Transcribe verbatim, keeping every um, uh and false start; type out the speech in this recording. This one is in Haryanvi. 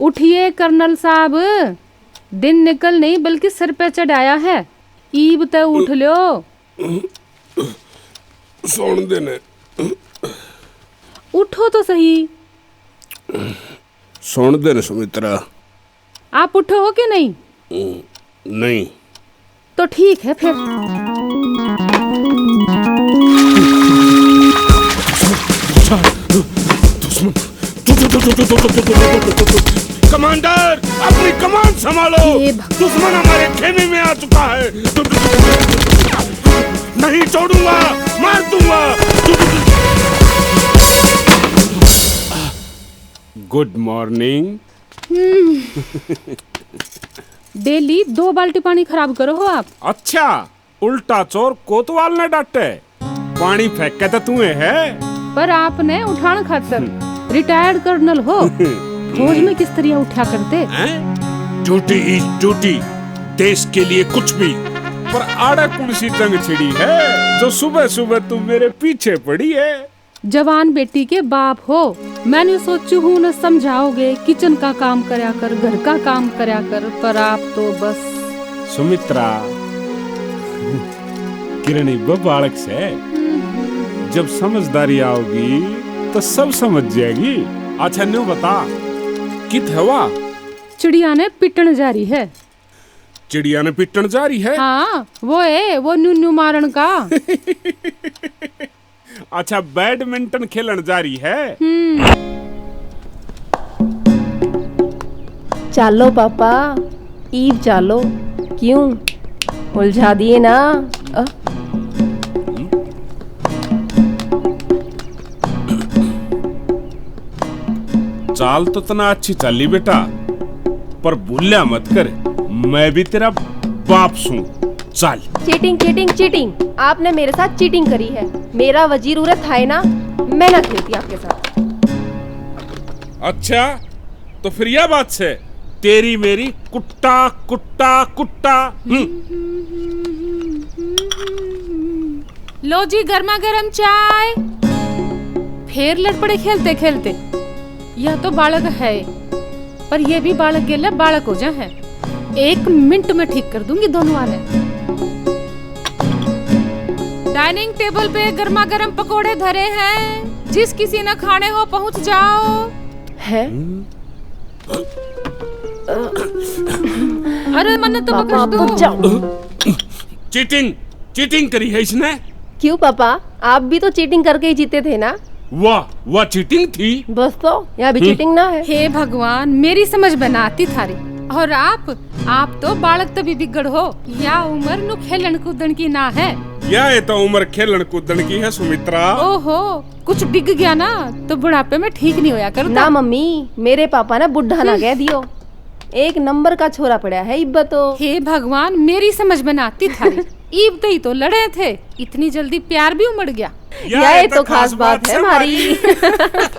उठिए कर्नल साहब, दिन निकल नहीं बल्कि सर पे चढ़ाया है। ईब तै उठ ल्यो। सुन दे ने। उठो तो सही। सुन दे ने सुमित्रा। आप उठो हो कि नहीं? नहीं। तो ठीक है फिर। दुश्मन। कमांडर, अपनी कमान संभालो। हे भगवान। दुश्मन हमारे खेमे में आ चुका है। नहीं छोड़ूंगा, मार दूंगा। Good morning. हम्म। डेली दो बाल्टी पानी खराब करो हो आप। अच्छा, उल्टा चोर कोतवाल ने डांटे। पानी फेंक के तो तू है। पर आपने उठान खातर हम्म। रिटायर्ड कर्नल हो। फौज में किस तरह उठा करते? हैं? Duty is duty, देश के लिए कुछ भी। पर आड़े कौन सी जंग छिड़ी है जो सुबह सुबह तू मेरे पीछे पड़ी है? जवान बेटी के बाप हो, मैंने सोचू हूँ न समझाओगे, किचन का काम करया कर, घर का काम करया कर, पर आप तो बस। सुमित्रा, किरण इब्बे बालक से, जब समझदारी आओगी तो सब समझ जाएगी। अच्छा न्यू बता, कित हवा? चिड़िया ने पिटन जा रही है। चिड़िया ने पिटन जा रही है? हाँ, वो है, वो न्यू न्यू मारण का। अच्छा, बैडमिंटन खेलन जा रही है? हम्म। चालो पापा, ईब चालो। क्यों, उलझा दिए ना? अ? चाल तो तना अच्छी चाली बेटा, पर भूल्या मत कर, मैं भी तेरा बाप सूं। चल। Cheating, cheating, cheating. आपने मेरे साथ चीटिंग करी है। मेरा वजीर उरे था ना, मैं ना खेलती आपके साथ। अच्छा, तो फिर यह बात है, तेरी मेरी कुट्टा, कुट्टा, कुट्टा। हम्म। लो जी, गर्मा गर्म चाय। फेर लड़ पड़े खेलते खेलते। यह तो बालक है, पर यह भी बालक गेले बालक हो जा है। एक मिनट में ठीक कर दूंगी दोनों आने। डाइनिंग टेबल पे गर्मा गर्म पकोड़े धरे हैं, जिस किसी ने खाने हो पहुंच जाओ। है? अरे मन्ने तो पापा, बख्श दो। बच जाओ। चीटिंग, चीटिंग करी है इसने। क्यों पापा, आप भी तो चीटिंग करके ही जीते थे ना? वाह, वाह चीटिंग थी। बस तो, यहाँ भी हम्म। चीटिंग ना है। हे भगवान, मेरी समझ में ना आती थारी। और आप, आप तो बालक तभी बिगड़ हो। या उम्र नु खेलन कूदन की ना है। या ये तो उम्र खेलन कूदन की है सुमित्रा। ओहो, कुछ डिग गया ना तो बुढ़ापे में ठीक नहीं होया करता। ना मम्मी, मेरे पापा ने बुढ़ा ना हम्म। कह दियो। एक नंबर का छोरा पड़ा है इब्बे तो। हे भगवान, मेरी समझ में ना आती थारी। ईब तई तो लड़े थे, इतनी जल्दी प्यार भी उमड़ गया। या ये तो खास बात है हमारी।